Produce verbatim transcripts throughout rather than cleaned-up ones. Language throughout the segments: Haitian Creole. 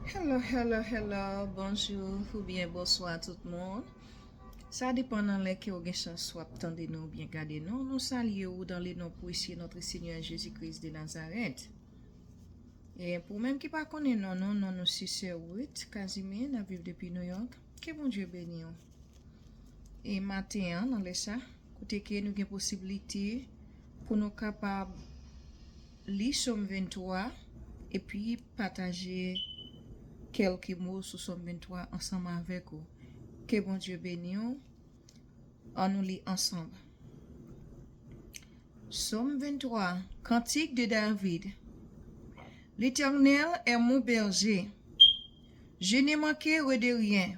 Hello, hello, hello, bonjou oubyen bonswa tout moun. Sa depann nan lè ke w gen chans w ap tande nou oubyen gade nou. Nou salye w dans le nom précieux notre Seigneur Jésus-Christ de Nazareth. E pou menm ki pa konnen non nou, non nou se Sè Ruth Casimir, n ap viv depi New York. Ke Bondye beni w. E maten an, nan lè sa, kote ke nou gen posiblite pou nou kapab li Sòm venntwa epi pataje kèlke mo sou Sòm venntwa ansanm avèk ou. Ke Bondye beni w. Ann nou li ansanm. Sòm venntwa, Cantique de David. L'Éternel est mon berger. Je ne manquerai de rien.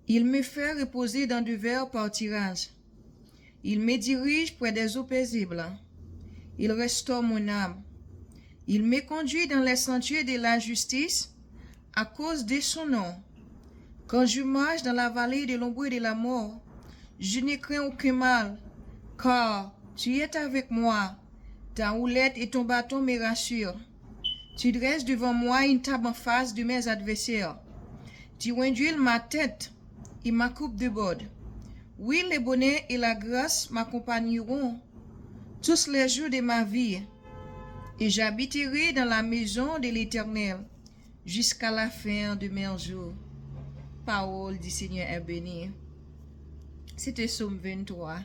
Il me fait reposer dans de verts pâturages. Il me dirige près des eaux paisibles. Il restaure mon âme. Il me conduit dans les sentiers de la justice à cause de son nom. Quand je marche dans la vallée de l'ombre de la mort, je ne crains aucun mal, car tu es avec moi. Ta houlette et ton bâton me rassurent. Tu dresses devant moi une table en face de mes adversaires. Tu induis ma tête et ma coupe déborde. Oui, le bonheur et la grâce m'accompagneront tous les jours de ma vie, et j'habiterai dans la maison de l'Éternel jusqu'à la fin de mes jours. Parole du Seigneur est bénie. Se te Sòm venntwa.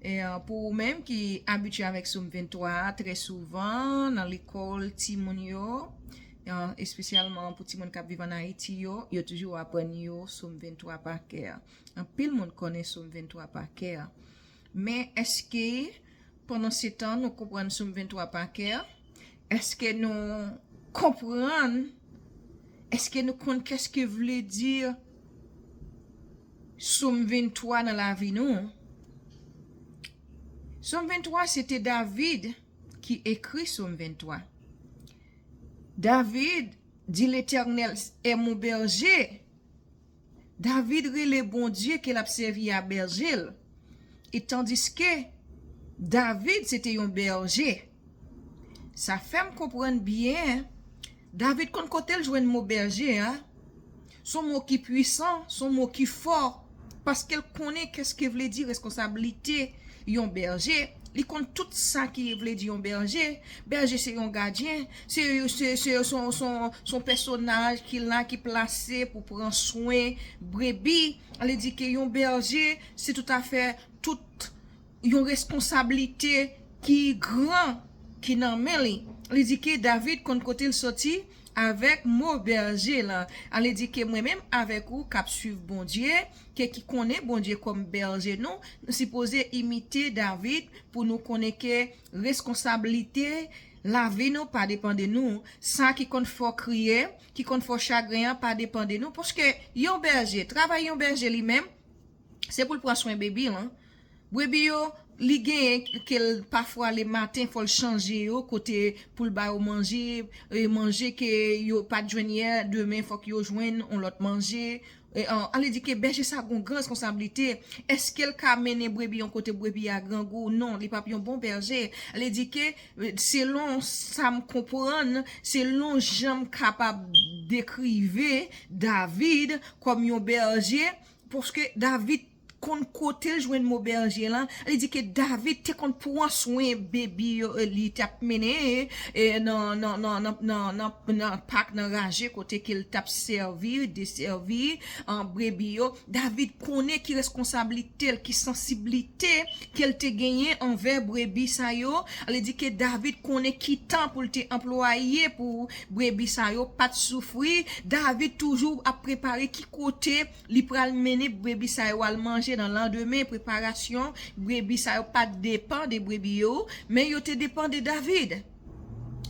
E, euh, pou ou menm ki abitye avèk Sòm venntwa a, trè souvan nan lekòl timoun yo, euh, espesyalman pou timoun k ap viv ann Ayiti yo, yo toujou aprann yo Sòm venntwa pa kè. Anpil moun konnen Sòm venntwa pa kè. Men èske pandan se tan nou konprann Sòm venntwa pa kè? Èske nou konprann? Èske nou konn kèske vle di Sòm venntwa nan lavi nou? Sòm venntwa, se te David ki ekri Sòm venntwa. David di, Letènèl è mon bèje. David rele Bondye ke l ap sèvi a bèje l. E tandiske David se te yon bèje. Sa fè m konprann byen, David konn kote l jwenn mo bèje a. Se yon mo ki pwisan, se yon mo ki fò, paske l konnen kèske vle di reskonsablite yon bèje. Li konn tout sa ki vle di yon bèje. Bèje se yon gadyen, se, se, se, se yon, se yon, se yon pèsonaj ki la, ki plase pou pran swen brebi. Sa vle di ke yon bèje, se toutafè tout yon reskonsablite ki gran ki nan men li. Li di ke David konn kote l soti avèk mo bèje lan. Sa vle di ke mwen menm avèk ou k ap swiv Bondye, ke ki konnen Bondye kòm bèje nou, nou sipoze imite David pou nou konnen ke reskonsablite lavi nou pa depann de nou. Sa ki konn fè w kriye, ki konn fè w chagren an pa depann de nou. Paske yon bèje, travay yon bèje li menm, se pou l pran swen brebi lan. Brebi yo, li genyen ke l pafwa lematen, fò l chanje yo, kote pou l ba yo manje, e manje ke yo pa t jwenn yè, demen fòk yo jwenn yon lòt manje. E, an, sa vle di ke bèje sa gon gran reskonsablite. Èske l ka mennen brebi yon kote brebi a grangou? Non, li p ap yon bon bèje. Sa vle di ke, e, selon sa m konprann, selon jan m kapab dekrive David kòm yon bèje, paske David konn kote l jwenn mo bèje lan. Li di ke David te konn pran swen brebi yo, e, li t ap mennen, e, nan, nan, nan pak, nan raje kote ke l t ap sèvi, desèvi, an, brebi yo. David konnen ki reskonsablite l, ki sansiblite ke l te genyen anvè brebi sa yo. Li di ke David konnen ki tan pou l te anplwaye pou brebi sa yo pa t soufri. David toujou ap prepare ki kote li pral mennen brebi sa yo al manje nan landemen. Preparasyon brebi sa yo pa t depann de brebi yo, men yo te depann de David.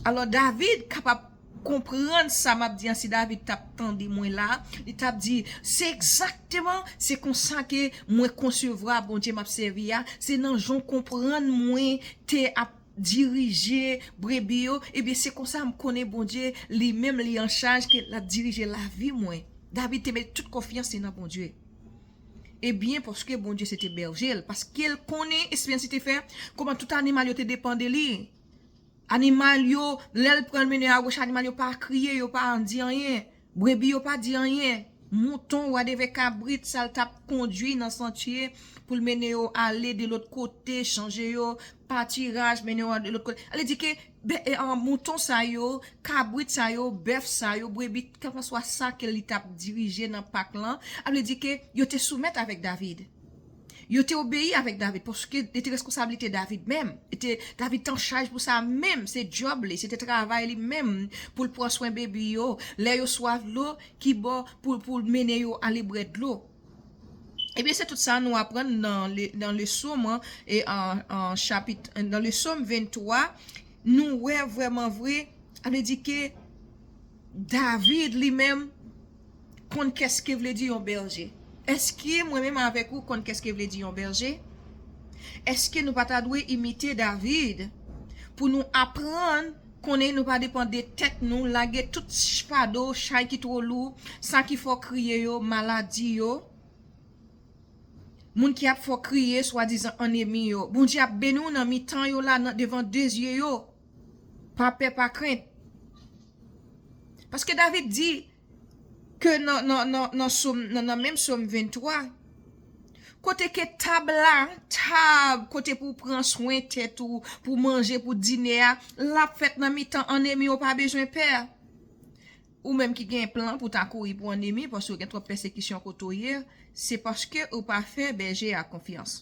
Alò, David kapab konprann sa m ap di an. Si David t ap tande mwen la, li t ap di, se egzakteman, se konsa ke mwen konsevwa Bondye m ap sèvi a, se nan jan w konprann mwen te ap dirije brebi yo, ebyen, se konsa m konnen Bondye, li menm, li an chaj, ke l ap dirije lavi mwen. David te met tout konfyans li nan Bondye. Ebyen, paske Bondye se te bèje l, paske l konnen eksperyans li te fè, kòman tout animal yo te depann de li. Animal yo, lè l pran l mennen a goch, animal yo pa kriye, yo pa di anyen. Brebi yo pa di anyen. Mouton, wadevè kabrit, sa l t ap kondui nan santye pou l mennen yo ale de lòt kote, chanje yo, patiraj, mennen yo de lòt kote. Sa vle di ke be- e, an, mouton sa yo, kabrit sa yo, bèf sa yo, brebi, kèlkanswa sa ke li t ap dirije nan pak lan, sa vle di ke yo te soumèt avèk David. Yo te obeyi avèk David, paske li te reskonsablite David menm. Li te, David te an chaj pou sa menm, se djòb li, se te travay li menm pou l pran swen bebi yo. Lè yo swaf dlo, ki bò pou, pou l mennen yo ale bwè dlo. Ebyen, se tout sa nou aprann nan le, nan le Sòm, e an, an chapit, nan le Sòm venntwa, nou wè vrèman vre, sa vle di ke David li menm konn kèske vle di yon bèje. Èske mwen menm avèk ou konn kèske vle di yon bèje? Èske nou pa ta dwe imite David pou nou aprann konnen nou pa depann de tèt nou, lage tout ch- fado, chay ki twò lou, sa ki fè w kriye yo, maladi yo, moun ki ap fè w kriye, swadizan annemi yo. Bondye ap beni w nan mitan yo la, nan, devan de zye yo. Pa pè, pa krent. Paske David di ke nan, nan, nan, nan, Sòm, nan, nan menm Sòm venntwa, kote ke tab la, tab, kote pou w pran swen tèt ou, pou manje, pou dine a, l ap fèt nan mitan annemi, ou pa bezwen pè. Ou menm ki gen plan pou ta kouri pou annemi, paske w gen twòp pèsekisyon kote w ye, se paske ou pa fè bèje a konfyans.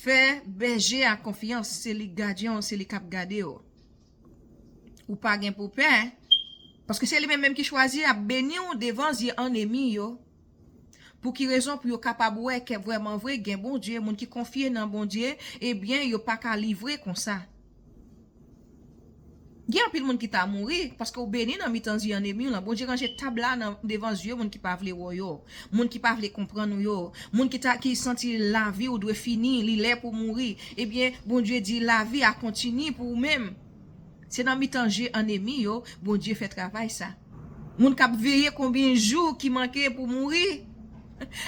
Fè bèje a konfyans, se li gadyen w, se li k ap gade w. Ou pa gen pou pè, paske se li menm menm ki chwazi ap beni w devan zye annemi yo. Pou ki rezon? Pou yo kapab wè ke vrèman vre gen Bondye, moun ki konfye nan Bondye, ebyen, yo pa ka livre konsa. Gen anpil moun ki ta mouri, paske w beni nan mitan zye annemi w lan. Bondye ranje tab la nan, devan zye moun ki pa vle wè w yo, moun ki pa vle konprann ou yo, moun ki ta, ki santi lavi w dwe fini, li lè pou mouri. Ebyen, Bondye di lavi a kontini pou ou menm. Se nan mitan je annemi yo, Bondye fè travay sa. Moun k ap veye konbyen jou ki manke pou mouri,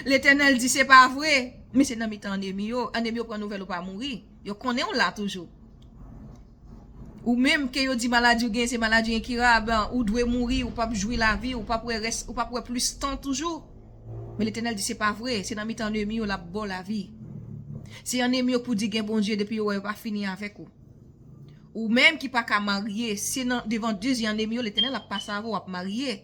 Letènèl di se pa vre. Men se nan mitan annemi yo, annemi yo pran nouvèl ou pa mouri. Yo konnen w la toujou. Ou menm ke yo di maladi w genyen se maladi enkirab, ou dwe mouri, ou p ap jwi lavi, ou p ap wè rès, ou p ap wè plis tan toujou. Men Letènèl di se pa vre, se nan mitan annemi yo l ap ba w lavi. Se annemi yo k pou di gen Bondye depi yo wè yo pa fini avèk ou. Ou menm ki pa ka marye, se nan devan de zye annemi yo Letènèl ap pase avè w, w ap marye.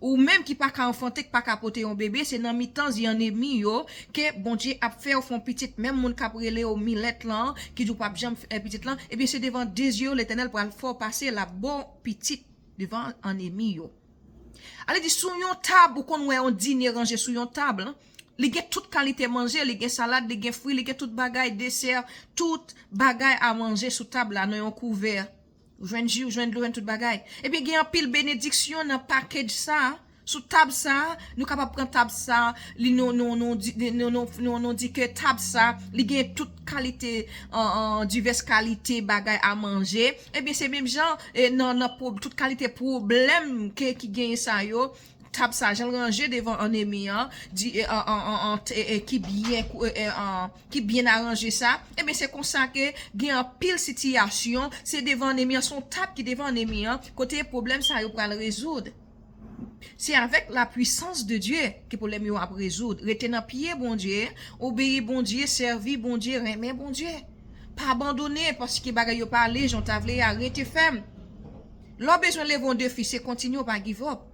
Ou menm ki pa ka anfante, ki pa ka pote yon bebe, se nan mitan zye annemi yo ke Bondye ap fè w fè yon pitit. Menm moun k ap rele w milèt lan, ki di w p ap janm fè pitit lan, ebyen se devan de zye yo Letènèl pral fè w pase, l ap ba w pitit devan annemi yo. Ale di sou yon tab, ou konn wè yon dine ranje sou yon tab, li gen tout kalite manje, li gen salad, li gen fwi, li gen tout bagay, desè, tout bagay a manje sou tab la nan yon kouvè. Ou jwenn ji, ou jwenn dlo, jwenn tout bagay. Ebyen, gen anpil benediksyon nan package sa, sou tab sa, nou kapab pran tab sa, li nou, nou, nou, di- nou, nou, nou, nou di ke tab sa, li gen tout kalite, an, an, divès kalite bagay a manje. Ebyen, se menm jan, e, nan, nan pwob- tout kalite pwoblèm ke, ki genyen sa yo, tab sa, jan l ranje devan annemi an, di, e, an, an, an, an, e, e, ki byen kou- e, e, an, ki byen aranje sa, ebyen, se konsa ke gen anpil sitiyasyon, se devan annemi an, se yon tab ki devan annemi an, kote pwoblèm sa yo pral rezoud. Se avèk la puissance de Dieu ke pwoblèm yo ap rezoud. Rete nan pye Bondye, obeyi Bondye, sèvi Bondye, renmen Bondye. Pa abandone, paske bagay yo pa ale jan w ta vle a, rete fèm. Lè w bezwen leve yon defi, se kontinye, w pa give up.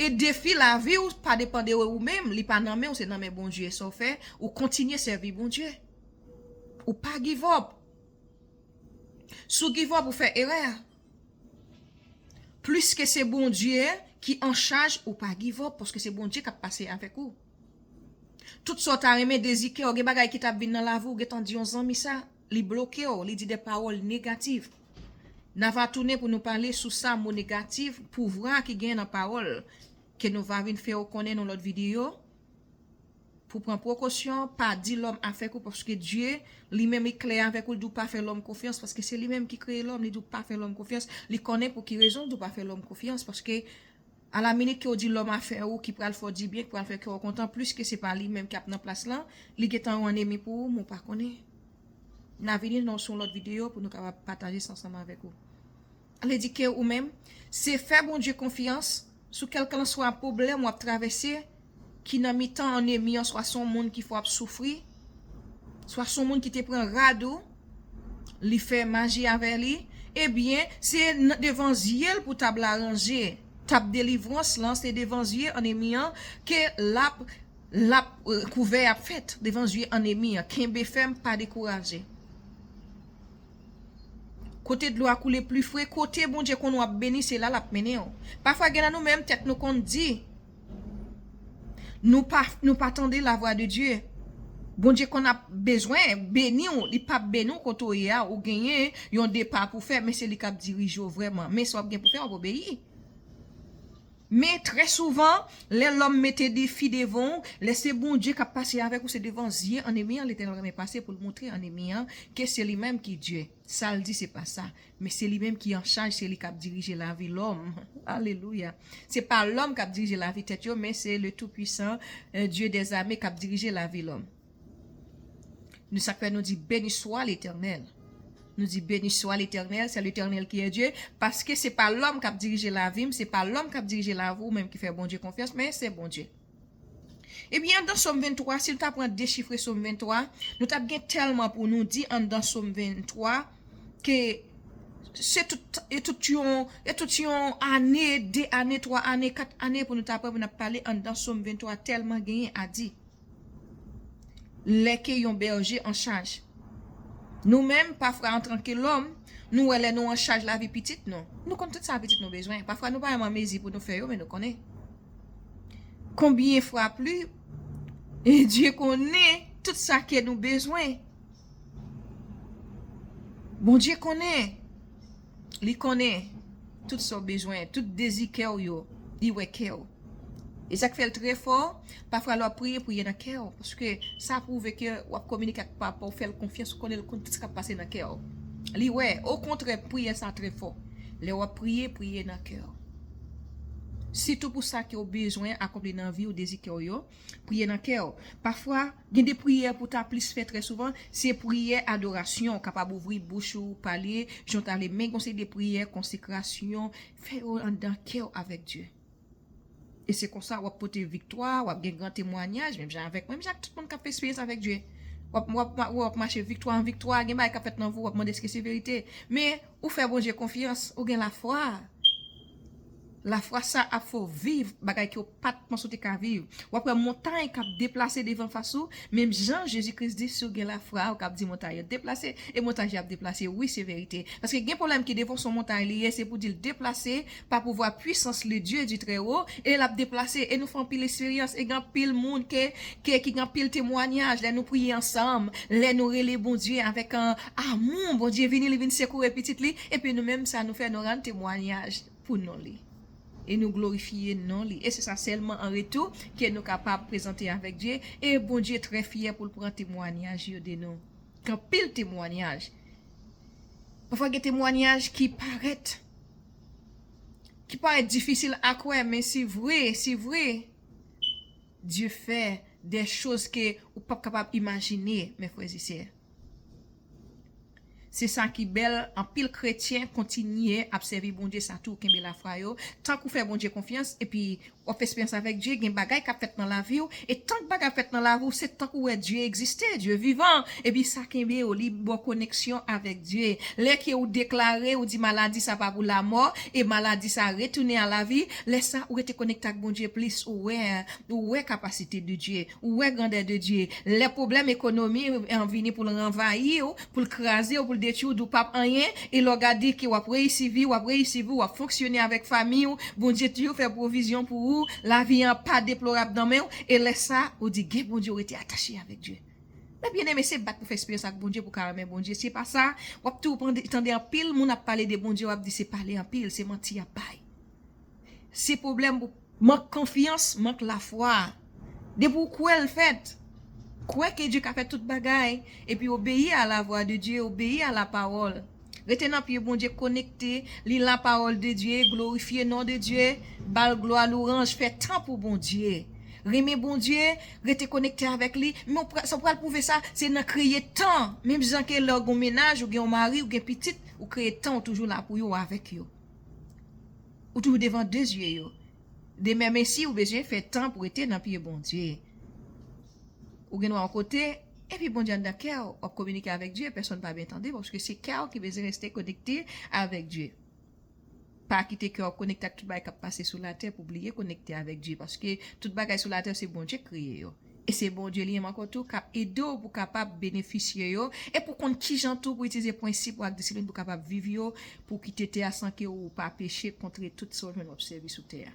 E defi lavi w pa depann de ou menm, li pa nan men w, se nan men Bondye. Sa w fè, ou kontinye sèvi Bondye. Ou pa give up. Si w give up, ou fè erè. Pliske se Bondye ki an chaj, ou pa give up, paske se Bondye k ap pase avèk ou. Tout sa w ta renmen, dezi kè w, gen bagay ki t ap vin nan lavi w, gentan di yon zanmi sa, li bloke w, li di de pawòl negatif. N a va tounen pou nou pale sou sa, mo negatif, pouvwa ki gen nan pawòl, ke nou va vin fè w konnen nan lòt videyo. Pou pran prekosyon, pa di lòm afèk ou, paske Dye, li menm, li klè avèk ou, li di w pa fè lòm konfyans, paske se li menm ki kreye lòm, li di w pa fè lòm konfyans, li konnen pou ki rezon li di w pa fè lòm konfyans, paske a la minit ke w di lòm afè ou, ki pral fè w dibyen, ki pral fè kè w kontan, pliske se pa li menm k ap nan plas lan, li gentan yon annemi pou ou, men w pa konnen. N a vini nan sou yon lòt videyo pou nou kapab pataje sa ansanm avèk ou. Li di ke ou menm, se fè Bondye konfyans sou kèlkanswa pwoblèm w ap travèse, ki nan mitan annemi an, swa se yon moun ki fè w ap soufri, swa se yon moun ki te pran rad ou, li fè maji avè li, ebyen, se nan, devan zye l pou tab la ranje. Tab delivrans lan, se devan zye annemi an ke l ap, l ap, euh, kouvè ap fèt devan zye annemi an. Kenbe fèm, pa dekouraje. Kote dlo a koule pli fre, kote Bondye konn w ap beni, se la l ap mennen w. Pafwa, gen nan nou menm, tèt nou konn di, nou pa, nou pa tande lavwa de Dye. Bondye konn ap bezwen beni w, li p ap beni w kote w ye a, ou genyen yon depa pou fè, men se li k ap dirije w vrèman. Men sa w ap gen pou fè, w ap obeyi. Men trè souvan, lè lòm mete defi devan w, lè se Bondye k ap pase avèk ou, se devan zye annemi an Letènèl renmen pase pou l montre annemi an ke se li menm ki Dye. Sa l di, se pa sa. Men se li menm ki an chaj, se li k ap dirije lavi lòm. Alelouya. Se pa lòm k ap dirije lavi tèt yo, men se le Tout-Puissant, euh, Dieu des armées k ap dirije lavi lòm. Nou, sa k fè nou di, béni soit l'Éternel. Nou di, béni soit l'Éternel, c'est l'Éternel qui est Dieu, paske se pa lòm k ap dirije lavi m, se pa lòm k ap dirije lavi w menm ki fè Bondye konfyans, men se Bondye. Ebyen, anndan Sòm venntwa, si nou ta pran dechifre Sòm venntwa, nou t ap gen tèlman pou nou di anndan Sòm venntwa, ke se tout, e tout yon, e tout yon ane, de ane, twa ane, kat ane pou nou ta pran pou n ap pale anndan Sòm venntwa, tèlman genyen a di. Lè ke yon bèje an chaj. Nou menm, pafwa, antanke lòm, nou wè lè nou an chaj lavi pitit nou. Nou konn tout sa pitit nou bezwen. Pafwa, nou pa menm an mezi pou nou fè yo, men nou konnen. Konbyen fwa pli, e Dye konnen tout sa ke nou bezwen. Bondye konnen. Li konnen tout sa w bezwen, tout dezi kè w yo, li wè kè w. E sa k fè l trè fò, pafwa lè w ap priye, priye nan kè w, paske sa pwouve ke w ap kominike ak Papa w, fè l konfyans, ou konnen l konn tout sa k ap pase nan kè w. Li wè, okontrè, priyè sa trè fò. Lè w ap priye, priye nan kè w. Sitou pou sa ke w bezwen akonpli nan vi w, dezi kè w yo, priye nan kè w. Pafwa, gen de priyè pou ta plis fè trè souvan, se priyè adorasyon, w kapab ouvri bouch ou, pale, jan w ta vle, men gon seri de priyè konsekrasyon, fè yo anndan kè w avèk Dye. E se konsa w ap pote viktwa, w ap gen gran temwanyaj, menm jan avèk, menm jan ak tout moun k ap fè eksperyans avèk Dye. W ap, w ap, w ap mache viktwa an viktwa, gen bagay k ap fèt nan vi w, w ap mande èske se verite. Men, ou fè Bondye konfyans, ou gen lafwa. Lafwa sa ap fè w viv bagay ke w pa t panse w te ka viv. W ap wè montay k ap deplase devan fas ou, menm jan Jezi Kris di, si w gen lafwa, ou kab di montay yo deplase, e montay yo ap deplase. Wi, se verite. Paske gen pwoblèm ki devan w, se yon montay li ye, se pou di l deplase pa pouvwa pwisans le Dye di trè wo, e l ap deplase. E nou fè anpil eksperyans, e gen anpil moun ke, ke, ki gen anpil temwanyaj, lè nou priye ansanm, lè nou rele Bondye avèk, euh, amou, Bondye vini, li vin sekoure pitit li, epi nou menm sa nou fè, nou rann temwanyaj pou non li. E nou glorifye non li. E se sa sèlman an retou ke nou kapab prezante avèk Dye. E Bondye trè fyè pou l pran temwanyaj yo de nou. Gen anpil temwanyaj. Pafwa gen temwanyaj ki parèt, ki parèt difisil a kwè, men se vre, se vre. Dye fè de choz ke ou p ap kapab imajine, mes frères et sœurs. Se sa ki bèl, anpil kretyen kontinye ap sèvi Bondye, sa tou, kenbe lafwa yo. Tank ou fè Bondye konfyans, epi w ap fè eksperyans avèk Dye, gen bagay k ap fèt nan lavi w, e tank bagay ap fèt nan lavi w, se tank ou wè Dye egziste, Dye vivan, epi sa kenbe w, li ba w koneksyon avèk Dye. Lè ke ou deklare, ou di maladi sa pa pou lamò, e maladi sa retounen a lavi, lè sa ou rete konekte ak Bondye plis, ou wè, ou wè kapasite de Dye, ou wè grandè de Dye. Lè pwoblèm ekonomi an vini pou l ranvayi w, pou l kraze w, pou l detwi w, di w p ap anyen, e lè w gade ke w ap reyisi vi, w ap reyisi vi, w ap fonksyone avèk fanmi w, Bondye toujou fè pwovizyon pou ou, lavi an pa deplorab nan men w, e lè sa, ou di, gen Bondye, ou rete atache avèk Dye. Men byeneme, se bat pou fè eksperyans ak Bondye, pou w ka renmen Bondye. Se pa sa, w ap toujou tande anpil moun ap pale de Bondye, w ap di se pale anpil, se manti y ap bay. Se pwoblèm pou mank konfyans, mank lafwa. Depi w kwè l fèt, kwè ke Dye ka fè tout bagay, epi obeyi a la vwa de Dye, obeyi a la pawòl. Rete nan pye Bondye, konekte, li la pawòl de Dye, glorifye non de Dye, ba l glwa, lwanj, fè tan pou Bondye. Renmen Bondye, rete konekte avèk li, men w pra- sa w pral pwouve sa, se nan kreye tan. Menm jan ke lè w gen yon mennaj, ou gen yon mari, ou gen pitit, ou kreye tan, ou toujou la pou yo, avèk yo. Ou toujou devan de zye yo. Demè mesi, ou bezwen fè tan pou rete nan pye Bondye. Ou gen dwa yon kote, epi Bondye anndan kè w, w ap kominike avèk Dye, pèsonn pa byen tande, paske se kè w ki bezwen rete konekte avèk Dye. Pa kite kè w konekte ak tout bagay k ap pase sou latè pou bliye konekte avèk Dye, paske tout bagay sou latè se Bondye k kreye yo. E se Bondye li menm ankò tou k ap ede w pou kapab benefisye yo, e pou konn kijan tou pou itilize prensip ou ak disiplin pou kapab viv yo, pou kite tè a san ke ou pa peche kontre tout sa w jwenn w ap sèvi sou tè a.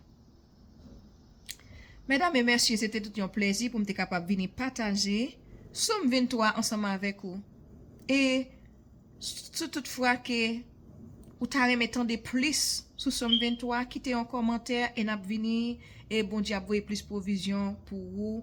Medam e mesye, se te tout yon plezi pou m te kapab vini pataje Sòm venntwa ansanm avèk ou. E si toutfwa ke ou ta renmen tande plis sou Sòm venntwa, kite yon kòmantè e n ap vini, e Bondye ap voye plis pwovizyon pou ou,